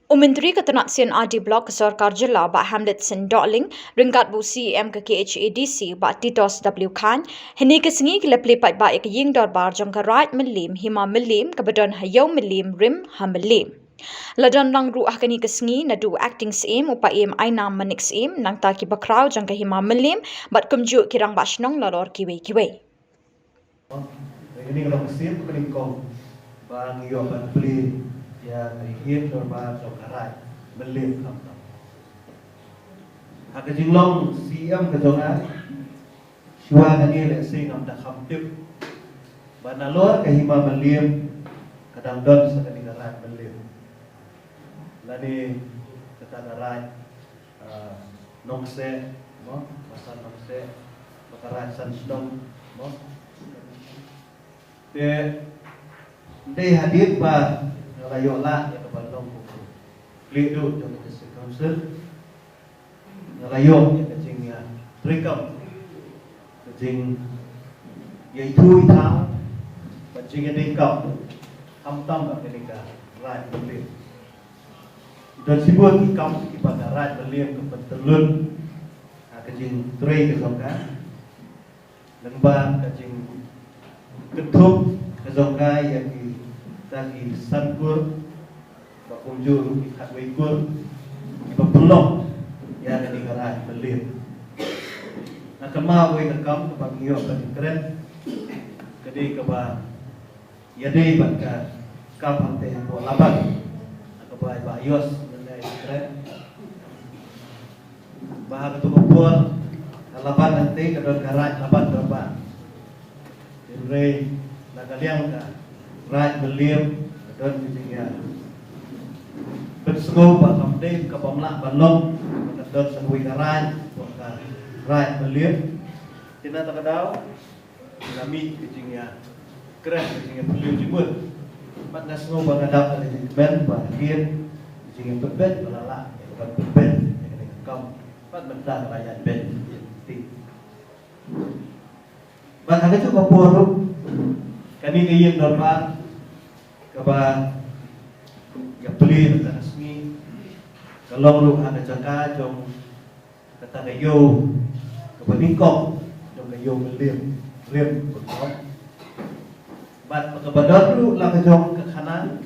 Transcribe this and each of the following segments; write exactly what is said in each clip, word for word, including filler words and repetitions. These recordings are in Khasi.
U Myntri ka tnat C&RD Block ka Sorkar Jylla, Bah Hamlet Sing Dohling, ryngkat bad u CEM ka KHADC, Bah Titossopha W Chyne, hynne ka sngi ki la plie paidbah ïa ka ïing dorbar jong ka Raid Mylliem, Hima Mylliem, kaba don ha Ïew Mylliem Rim ha Mylliem. La don lang ruh ha kane ka sngi naduh u Acting Syiem, u Paiem Ainam Manik Syiem, nangta ki bakhraw jong ka Hima Mylliem bad kumjuh ki Rangbah Shnong halor kiwei kiwei. Kane ka long ka sien kaba nyngkong ba ngi ïoh ban plie ïa ka ïing dorbar jong ka Raid Mylliem khamtam. Ha ka jinglong CEM ka jong nga, shuwa kane lehse ngam da kham tip ba nalor ka Hima Mylliem ka dang don sa kane ka Raid Mylliem. Lane kata ka Raid, ah, Nongkseh, mo, ba san Nongkseh, ba ka Raid San Shnong, mo. Te, dei hadien ba nga la ïoh lah ïa ka ban long u khlieh duh jong ka District Council, nga la ïoh ïa ka jing, ah, treikam, ka jingïaithuh ithaw bad jingïadei kam, khamtam bad kane ka Raid Mylliem. Don shibun ki kam kiba ka Raid Mylliem ka pyntyllun ha ka jingtrei ka jong ka. Lyngba ka jingkynthup ka jong ka ïa kita ki san kur, ba kumjuh ruh ki khatwei kur, kiba pynlong ïa kane ka Raid Mylliem. Nga kynmaw kawei ka kam kaba ngi ïoh ban kren, ka dei kaba ïadei bad ka kam hangtei hapoh Laban, kaba i Bah Yos mynne i kren ba ha kato ka por ka Laban hangtei ka don ka Raid Laban Dorbar. Hynrei na ka liang ka Raid Mylliem ka don ka jingïa pynsngew ba kam dei kaba ym lah ban long, ka don sa kawei ka raid, ka Raid Mylliem. Te na kata ka daw, nga mih ka jingïakreh, ka jingïaphylliew jingmut. Bad nga sngew ba nga dap ka jingkmen ba hadien ka jingïapynbeit ba la lah ïa ka ban pynbeit ïa kane ka kam. Bad mynta ka la ïaid beit ïa ka kti. Bad ha kajuh ka por ruh, kane ka ïing dorbar kaba ïaplie ha kata ka sngi ka long ruh ha ka jaka jong kata ka ïew kaba nyngkong jong ka Ïew Mylliem Rim Bungkam. Bad kaba don ruh la ka jong ka khana,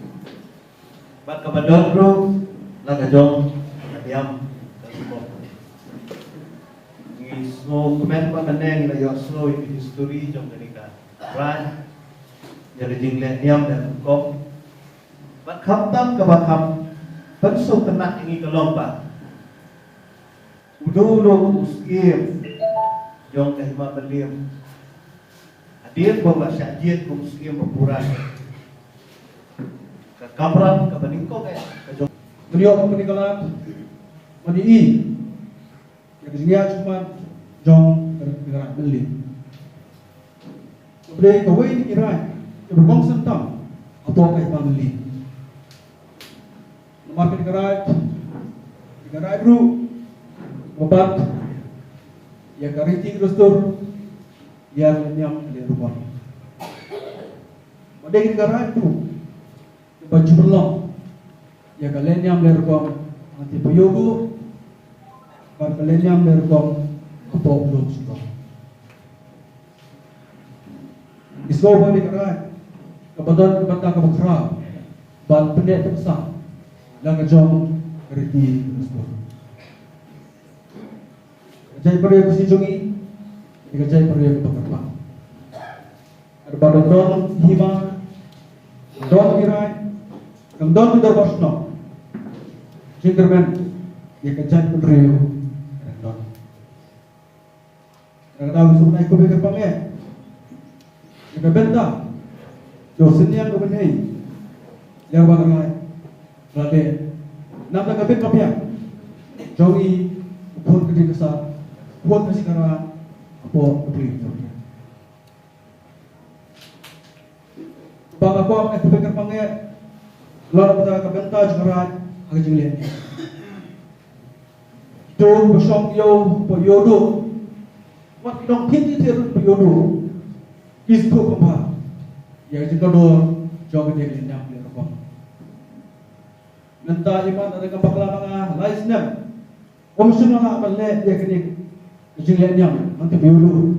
bad kaba don ruh la ka jong ka niam ka rukom. Ngi sngewkmen ba mynne ngi la ïohsngew ïa ka history jong kane ka raid, ïa ka jingleh niam leh rukom. Bad khamtam kaba kham pynsngewtynnat ïa ngi ka long ba uno uno u syiem jong ka Hima Mylliem, hadien ba u la shah jied kum u syiem ba pura, ka kamram kaba nyngkong eh ka jong, ngi ïoh kane ka lad, ngi ïohi ïa ka jingïaid jingmut jong ka Raid Mylliem. Kaba dei kawei na ki raid kiba kongsan tam hapoh ka Hima Mylliem. Namar kane ka raid, kane ka raid ruh ka bat ïa ka riti ka dustur, ïa ka leh niam ka leh rukom. Ba dei kane ka raid ruh ba ju pynlong ïa ka leh niam leh rukom hangtei ha Ïewduh bad ka leh niam leh rukom hapoh Lum Shnong. Ngi sngew ba kane ka raid kaba don ka bynta kaba khraw ban pynneh pynsah la ka jong ka riti ka dustur. Ka jaitbynriew ka sngi jong ngi, ka jaitbynriew kaba kyrpang. Kaba don don hima, don ki raid, don ki dorbar shnong. Jingkyrmen ïa ka jaitbynriew ka don. Ka dei ka sumar kaba kyrpang eh. Ïa ka bynta jong u synñiang u bynriew, ïa kaba ka raid ka la leh. Namar ka bynta ka biang jong i, u khun ka jingkasa, u khun ka jingkara hapoh ka pyrthei jong ngi. Ba nga kwah ban kyrpang eh, la ka bynta, ka bynta jong ka raid ha ka jingleh. To ba shong ïew, ba ïew duh. Wat nongpyni te ruh ba ïew duh. Ki sngewthuh kumba ïa ka jingkordor jong ka jingleh niam leh rukom. Mynta i Mat da ka bakla ma nga lai snem. Um shym la lah ban leh ïa kane ka jingleh niam hangtei ba ïoh.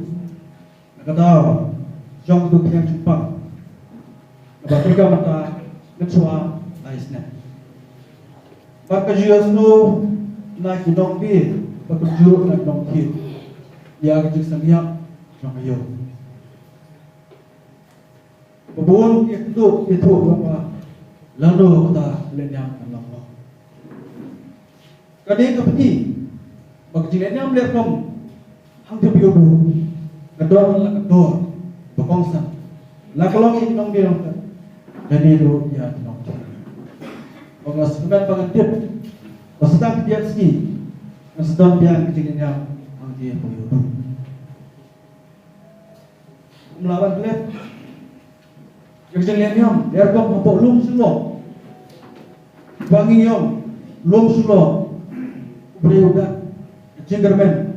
Na ka daw jong ka khñiang jingpang kaba pyrkhat mynta, nga shu ai snem. Bad ka ju ïasnoh na ki nongdie, bad ka ju na ki nongdie ïa ka jingsngewsih jong ka ïew. Ba bun ki kynduh ki thuh ba lano kata leh niam kan long. Ka dei ka pynthei ba ka jingleh niam leh rukom hangtei ba ïoh buh ka don la ka dor ba kongsan la ka long ïa ki nongdie nongtei. Lane ruh ïa ki nongtei. Ba nga sngewbha ba ngan tip ba sa tang ki biang sngi ngan sa don biang ka jingleh niam hangtei ba ïoh buh. Ym lah ban klet. Ïa ka jingleh niam leh rukom hapoh lum shlong. Ba ngi ïoh lum shlong. U briew u dang jingkyrmen.